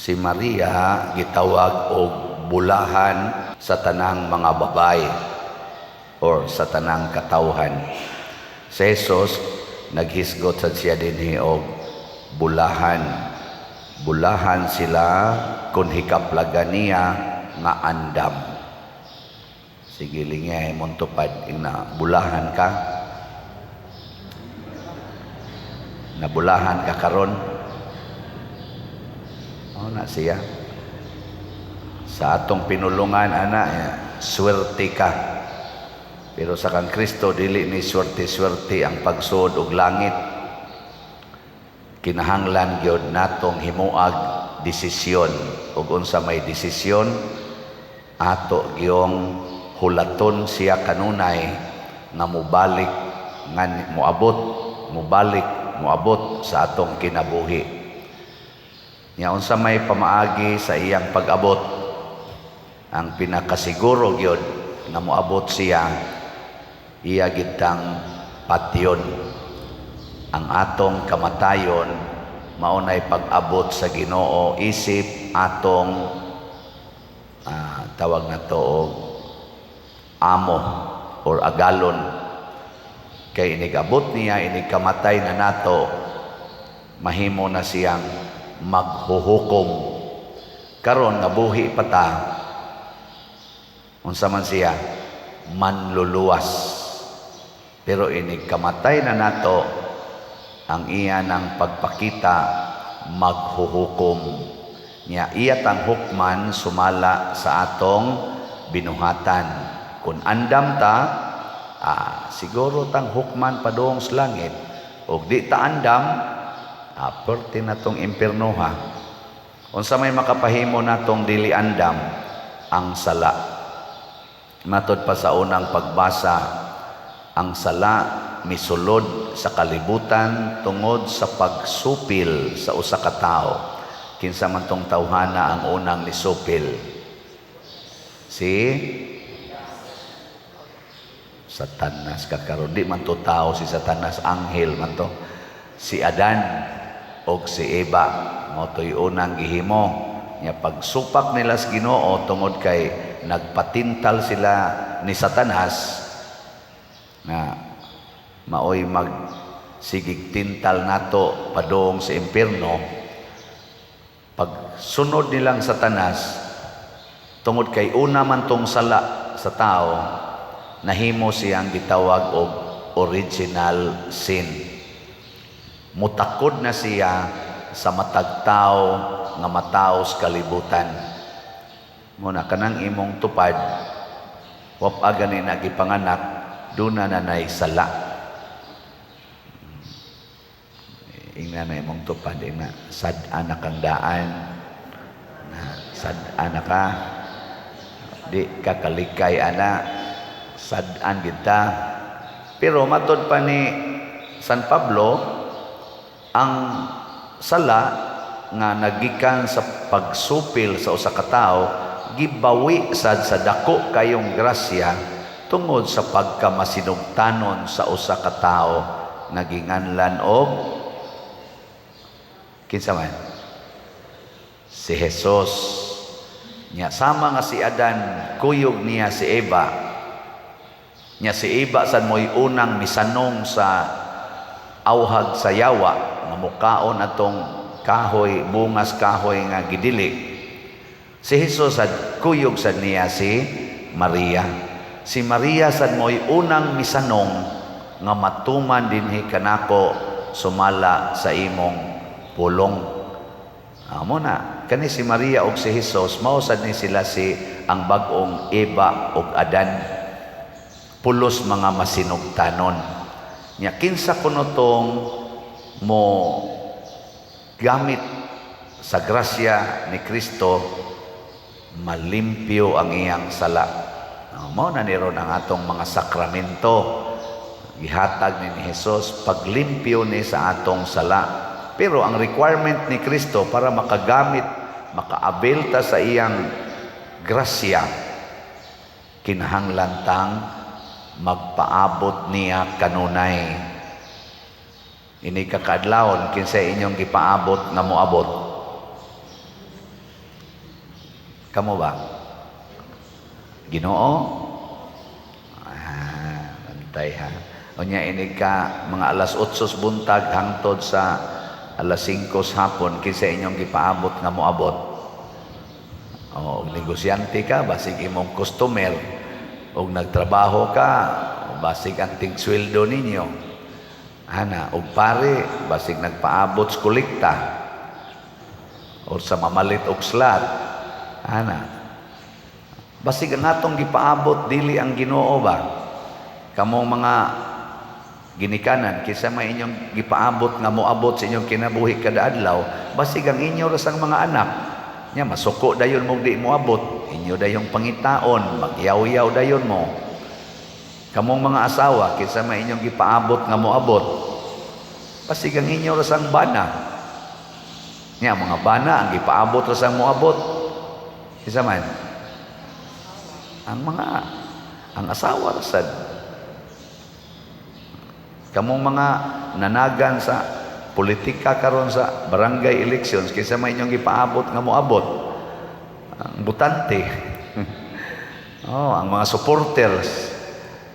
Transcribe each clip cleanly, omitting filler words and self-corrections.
Si Maria gitawag og bulahan sa tanang mga babae or sa tanang katawhan. Si Jesus naghisgot sad siya dinhi og bulahan. Bulahan sila kung hikaplagan niya nga andam. Sige, lingay mong tupad ingna, bulahan ka. Nabulahan ka karon. Oh, na siya. Sa atong pinulungan ana, swerte ka. Pero sa kang Kristo, dili ni swerte-swerte ang pagsuod og langit. Kinahanglan gyud natong himuag desisyon, ug unsa may desisyon, ato gyong hulaton siya kanunay nga mobalik, nga moabot, mobalik, moabot sa atong kinabuhi. Nya unsa may pamaagi sa iyang pag-abot? Ang pinakasiguro gyud nga moabot siya, iya gitang patyon. Ang atong kamatayon maunay pag-abot sa Ginoo isip atong tawag na to og amo or agalon. Kay inig-abot niya, inig kamatay na nato, mahimo na siyang maghuhukom. Karon nga buhi pa ta, unsa man siya? Manluluwas. Pero inig kamatay na nato, ang iya ng pagpakita, maghuhukom niya. Iya tang hukman sumala sa atong binuhatan. Kung andam ta, siguro tang hukman padung sa langit. Og di ta andam, perti na tong impiernoha. Unsa may makapahimo natong dili andam? Ang sala. Matod pa sa unang pagbasa, ang sala misulod sa kalibutan tungod sa pagsupil sa usa ka tawo. Kinsa man tong tawhana ang unang nisupil? Si Satanas kakaron. Di man to tao si Satanas, anghel man to. Si Adan og si Eva mao to'y unang gihimo nya. Pagsupak nila sa Ginoo tungod kay nagpatintal sila ni Satanas nga maoy mag sigig tintal nato padung sa impierno. Pagsunod nilang Satanas, tungod kay una man tong sala sa tao, nahimo siyang gitawag og original sin. Mutakod na siya sa matag tao nga matawo sa kalibutan. Muna kanang imong tupad, wa pa gani na gipanganak, duna na nay sala. Ingna na imong tupad, ingna, sad-an na kang daan. Na, sad-an na ka. Di ka kalikay ana, sad-an kita. Pero matod pa ni San Pablo, ang sala nga nagikan sa pagsupil sa usa ka tawo, gibawi sad sa dako kayong grasya tungod sa pagkamasinugtanon sa usa ka tawo nga ginganlan og kinsa man? Si Jesus. Nya sama nga si Adan kuyog niya si Eva. Nya si Eva sad mo'y unang misanong sa awhag sa yawa nga mukaon atong kahoy, bungas kahoy nga gidili. Si Jesus sad kuyog sad niya si Maria. Si Maria sad mo'y unang misanong nga matuman dinhi kanako sumala sa imong pulong. Amo na kani si Maria ug si Jesus, mao sad ni sila si ang bag-ong Eva ug Adan, pulos mga masinugtanon. Nya kinsa kuno tong mo gamit sa grasya ni Kristo, malimpyo ang iyang sala. Mao na ni ron ang atong mga sakramento, gihatag ni Jesus paglimpyo ni sa atong sala. Pero ang requirement ni Kristo para makagamit, maka-avail ta sa iyang grasya, kinahanglan tang magpaabot niya kanunay. Ini kakaadlawon, kinsa inyong gipaabot nga moabot? Kamo ba? Ginoo? Ah, bantay ha. Unya inig ka mga alas 8 buntag hangtod sa alas 5 sa hapon, kinsa inyong gipaabot nga moabot? O, og negosyante ka, basig imong customer. Og nagtrabaho ka, basig ang tigsweldo ninyo. Ana, og pare, basig nagpaabot sa kolekta o sa mamalit og slot. Ana. Basig ang atong gipaabot dili ang Ginoo ba? Kamong mga ginikanan, kinsa may inyong gipaabot nga moabot sa inyong kinabuhi kada adlaw? Basig ang inyo ra sang mga anak. Nya masuko dayon mo di moabot, inyo dayong pangitaon, magyaw-yaw dayon mo. Kamong mga asawa, kinsa may inyong gipaabot nga moabot? Basig ang inyo ra sang bana. Nya mga bana ang gipaabot ra sang moabot. Kinsa man? Ang asawa ra sad. Kamong mga nanagan sa politika karon sa barangay elections, kinsa may inyong gipaabot nga moabot? Ang botante. Oh, ang mga supporters.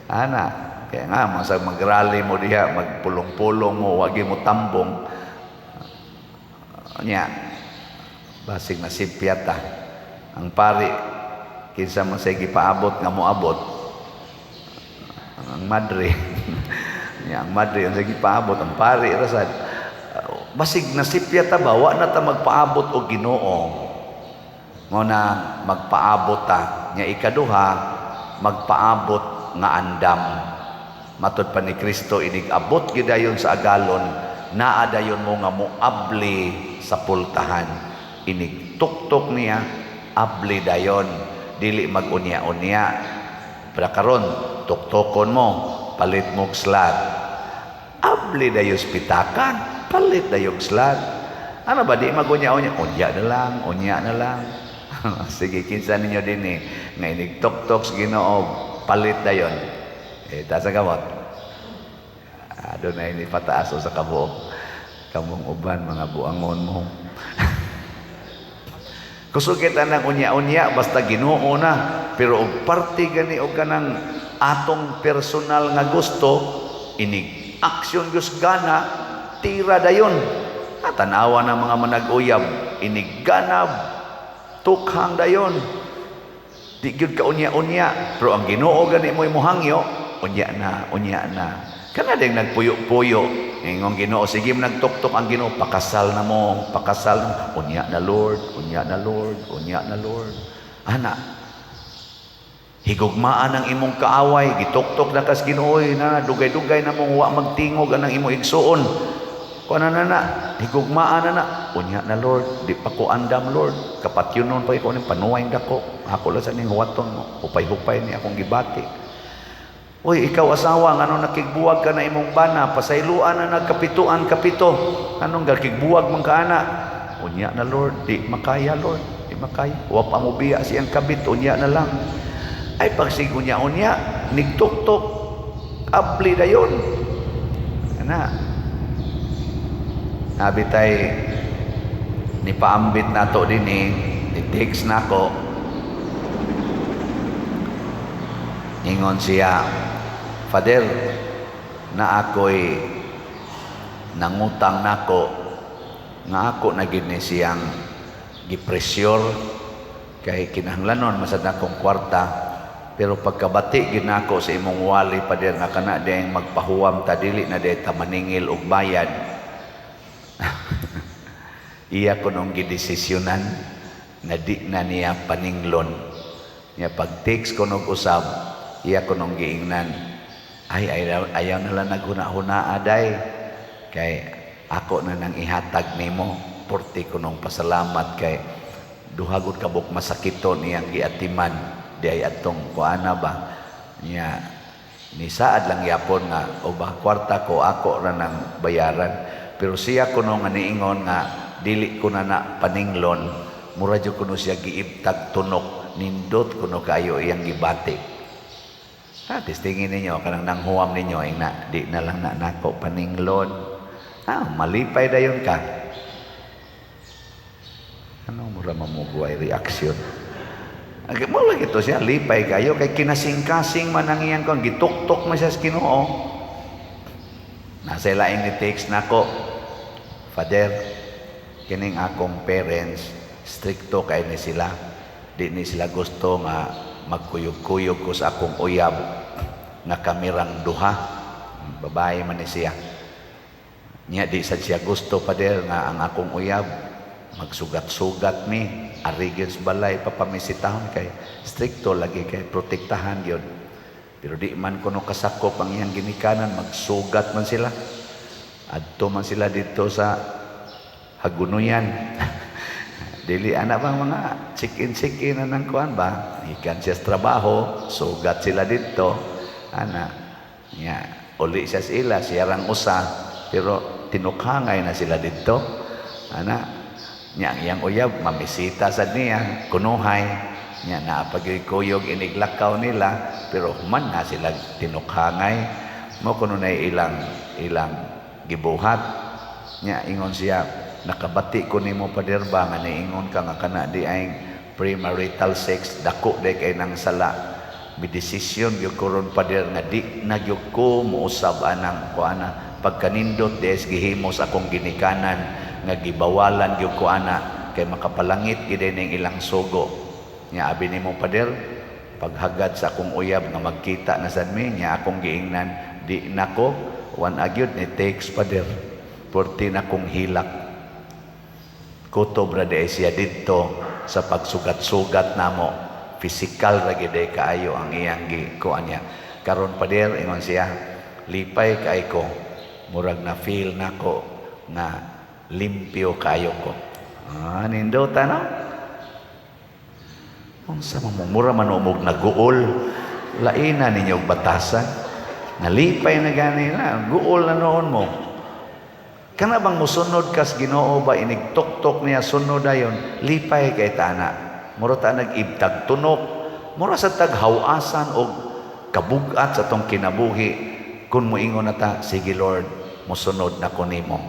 Ana, kaya nga masag magrally mo diha, magpulong-pulong mo, wagi mo tambong. Nya, basig na sipyata. Ang pari, kinsa man say gipaabot nga moabot? Ang madre. Nya, ang madre ang sige paabot, ang pari ra sad. Basig nasipya ta ba, wa na ta magpaabot og Ginoo. Mo na magpaabot ta. Nya ikaduha, magpaabot nga andam. Matod pa ni Kristo, inig abot gidayon sa agalon, naa dayon mo nga moabli sa pultahan. Inig tuktok niya, abli dayon, dili magunya-unya. Pero karon tuktokon mo, palit mo og slot. Abli dayon pitakan, palit dayon slot. Ano ba, di magunya-unya? Unya na lang, unya na lang. Sige, kinsa ninyo din eh nga inig tuktok sa Ginoo, palit dayon? Eh, taas ang kamot. Ah, doon na ini pataas o sa kabuok. Kamong uban, mga buangon mo. Kusog kita ng unya-unya, basta Ginoo na. Pero og parte gani og kanang atong personal nga gusto, inig action gyud gana, tira dayon. Ah, tanawa ng mga manag-uyab, inig ganab, tukhang dayon. Di gyud ka unya-unya, pero ang Ginoo gani mo hangyo, unya na, unya na. Kana ding nagpuyo-puyo, ingong Ginoo, sige mo nagtuktok ang Ginoo, pakasal na mo, pakasal na mo. Unya na, Lord, unya na, Lord, unya na, Lord. Ana, higugmaan ang imong kaaway, gituktok na kas Ginoo na dugay-dugay na mong wa magtingog anang imong igsuon. Kuan na na, higugmaan na na. Unya na, Lord, di pa ko andam, Lord. Kapatyonon pa ko ning panuway dako. Ako lang sa ning huwaton mo. Hupay-hupay ni akong gibati. Uy, ikaw asawa, ngano nakigbuwag ka na imong bana, pasayloan na nagkapituan kapito. Anong gakigbuwag man ka ana? Unya na, Lord, di makaya, Lord, di makaya. Wa pa mo biya siyang kabit, unya na lang. Ay pagsig unya-unya, nigtuktok, abli dayon. Ana. Nabitay ni paambit nato dinhi, ni text nako. Ingon siya, "Father, na ako'y nangutang nako nga ako na gid ni siyang gipresyor kay kinahanglanon masad akong kwarta, pero pagkabati gid nako sa imong wali, Pader, nga kana dayong magpahuwam ta, dili na day ta maningil og bayad." Iya kunong gidesisyonan na di na niya paninglon. Niya pag text ko nog usab, iya kunong giingnan, ay, ayaw, ayaw na lang naghuna-huna aday kay ako na nang ihatag nimo, porti kunong pasalamat kay duha gud kabuk masakiton iyang giatiman di ay atong kuana ba. Niya nisaad lang yapon nga o ba kwarta ko, ako ra nang bayaran, pero siya kuno nga niingon nga dili ko na na paninglon, mura jud kuno siya giibtag tunok, nindot kuno kayo iyang gibati. Ah, testingin ninyo kanang nanghuwam ninyo, ing na di na lang na nako paninglon. Ah, malipay dayon ka. Ano, mura mamugway reaksyon. Mo lagi to siya, lipay kayo kay kinasing-kasing man ang iyang kon, gituktok man siya sa Ginoo. Nasa laing ni text nako, "Father, kining akong parents, strikto kay ni sila. Di ni sila gusto nga magkuyog-kuyog ko sa akong uyab nga kamirang duha." Babae man ni siya. Nya di sad siya gusto, Father, nga ang akong uyab magsugat-sugat mi ari gyud sa balay papamisitahon kay strikto lagi kay protektahan gyud. Pero di man kuno kasakop ang iyang ginikanan, magsugat man sila. Adto man sila dito sa Hagunoyan. Dili ana bang mga chicken-chicken na ng kuan ba? Ikan siya sa trabaho, sugat sila dito. Ana, nya uli siya sa ila, siya rang usa, pero tinukhangay na sila dito. Ana, nya ang iyang uyab, mamisita sad niya, kunuhay. Nya naapagkuyog iniglakaw nila, pero human na sila tinukhangay. Mo kuno na ilang ilang gibuhat. Nya ingon siya, "Nakabati ko nimo, Pader ba, nga niingon ka nga kana di ay premarital sex dako day kay nang sala. Mi desisyon gyud ko ron, Pader, nga di na gyud ko mousab anang kuana. Pagkanindot des gihimo sa akong ginikanan nga gibawalan gyud ko ana kay makapalangit gid ning ilang sugo." Nya abi nimo, Pader, paghagad sa akong uyab nga magkita na sad mi, nya akong giingnan di nako wan agyud ni text, Pader, porti na kong hilak. Kutob ra di siya didto sa pagsugat-sugat namo. Physical ra gid kaayo ang iyang gi kuan niya. Karon, Pader," ingon siya, "lipay kay ko, murag na feel nako nga limpyo kayo ko." Ah, nindota, no? Unsa man mo, mura man og naguol. Laina ninyo og batasan. Nalipay na gani na, guol na noon mo. Kana bang musunod kas Ginoo ba, inig tuktok niya sunod dayon, lipay kay tana. Mura ta nag-ibtag tunok, mura sa taghawasan og kabugat sa tong kinabuhi kung moingon na ta, "Sige Lord, musunod na ko nimo."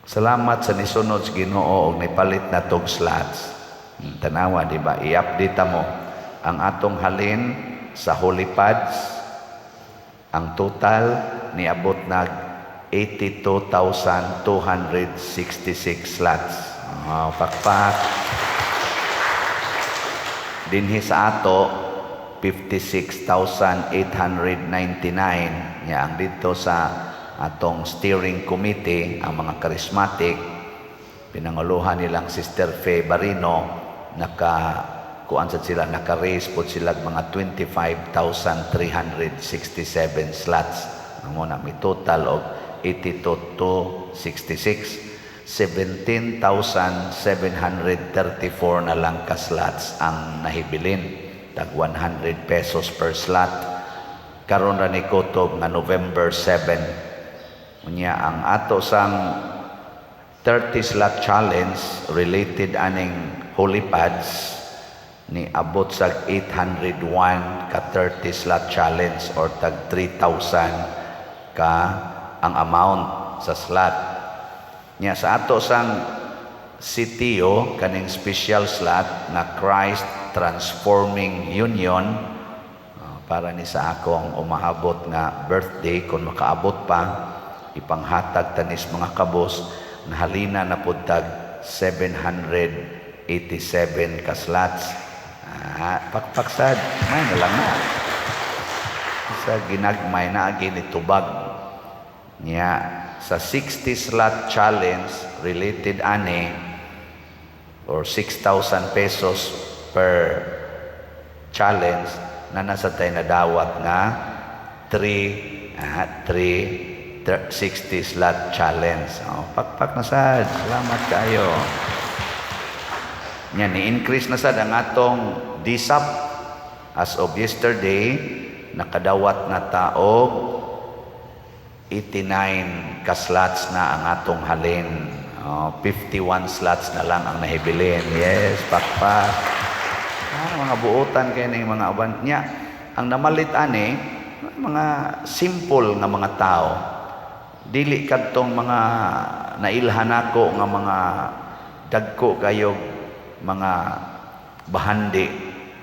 Salamat sa nisunod sa Ginoo og nipalit na tog slots. Tanawa, di ba? I-update mo ang atong halin sa Holy Pads. Ang total niabot nag 82,266 slots. Oh, pakpak. Dinhi sa ato 56,899 nya ang dito sa atong steering committee, ang mga charismatic, pinanguluhan nilang Sister Fe Barino, naka kuan sad sila, naka-raise pod sila mga 25,367 slots. Amo na may total og 82,266. 17,734 na lang ka slots ang nahibilin, tag 100 pesos per slot. Karon ra ni kutob nga November 7. Unya ang ato sang 30 slot challenge related aning Holy Pads ni abot sa 801 ka 30 slot challenge or tag 3,000 ka ang amount sa slot. Nya sa ato sang CTO, kaning special slot na Christ Transforming Union, para ni sa akong umaabot nga birthday, kung makaabot pa, ipanghatag tanis mga kabos, nahalina na pud tag 787 ka slots. Ah, pakpaksad, may na lang na. Sa ginagmay na agi ni tubag. Niya sa 60 slot challenge related ani or 6,000 pesos per challenge na nasa tayo nadawat nga 3 3 60 slot challenge. Oh, pakpak na sad. Salamat kayo. Nya ni-increase na sad ang atong DSAP. As of yesterday, nakadawat na taog 89 ka slots na ang atong halin. Oh, 51 slots na lang ang nahibilin. Yes, pakpak. Ah, mga buotan kay ning mga uban. Nya, ang namalit ani, mga simple nga mga tao. Dili kadtong mga nailhan nako nga mga dagko kayo mga Bahandi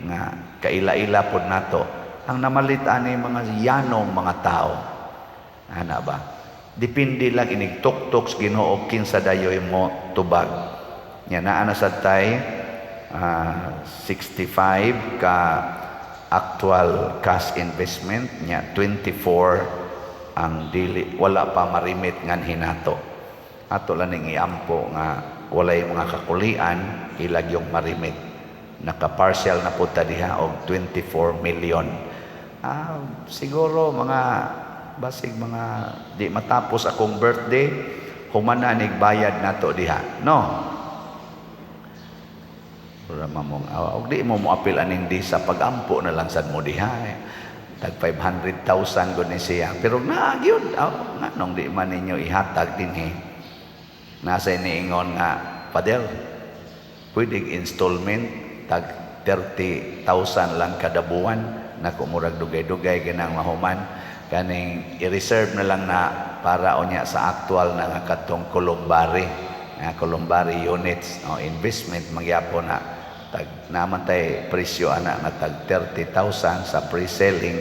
nga kaila-ila pod nato. Ang namalit ani mga yanong mga tao. Ana ba? Depende lang inig tuktok sa Ginoo kinsa dayoy mo tubag. Nya naa na sad tay 65 ka actual cash investment nya, 24 ang dili, wala pa marimit nganhi nato. Ato lang ning iampo nga walay mga kakulian, ilag yung marimit. Naka-partial na po ta diha og 24 million. Siguro mga basig mga di matapos akong birthday, human na nig bayad nato diha, no? Ura mamong og di mo moapil aning di sa pagampo na lang sad mo diha eh. Tag 500,000 gud ni siya, pero naa gyud, aw, nganong di man ninyo ihatag dinhi? Nasa iniingon nga, "Father, pwede installment, tag 30,000 lang kada buwan." Nako, murag dugay-dugay ginang mahuman. Kaning i-reserve na lang na para unya sa actual na nga katong columbary nga columbary units o investment magyapon na tag naman tay presyo ana nga tag 30,000 sa pre-selling,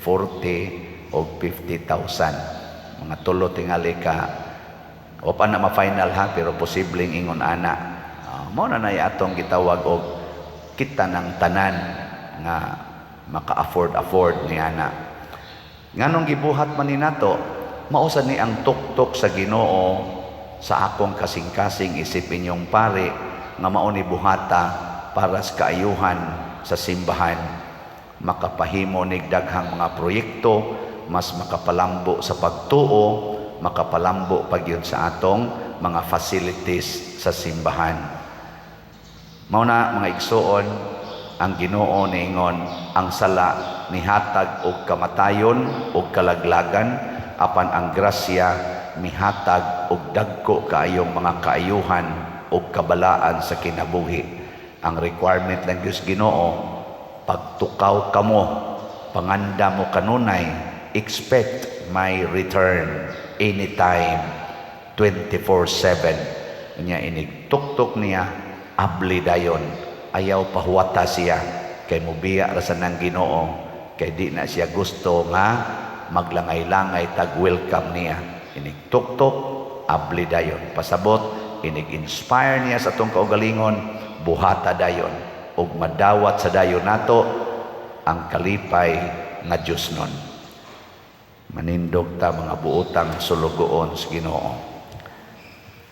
40 o 50,000, mga tulo tingali ka o pa na ma-final ha, pero posibleng ingon ana. Mao na nay atong gitawag og kita ng tanan nga maka-afford afford ni ana. Nganong gibuhat man ni nato? Mao sad ni ang tuktok sa Ginoo sa akong kasing-kasing isip inyong pare nga mao ni buhata para sa kaayuhan sa simbahan, makapahimo nig daghang mga proyekto, mas makapalambo sa pagtuo, makapalambo pagyud sa atong mga facilities sa simbahan. Mao na, mga igsuon, ang Ginoo niingon, ang sala nihatag og kamatayon og kalaglagan, apan ang grasya mihatag og dagko kaayong mga kaayuhan og kabalaan sa kinabuhi. Ang requirement lang Dios Ginoo, pagtukaw kamo, panganda mo kanunay, expect my return anytime, 24/7. Nya inig tuktok niya, abli dayon, ayaw pahuwata siya kay mubiya ra sa nang Ginoo, kay di na siya gusto nga maglangay-langay tag welcome niya. Inig tuktok, abli dayon. Pasabot inig inspire niya sa atong kaugalingon, buhata dayon ug madawat sa dayon nato ang kalipay nga Dios nun. Manindog ta, mga buotang sulugoon sa Ginoo.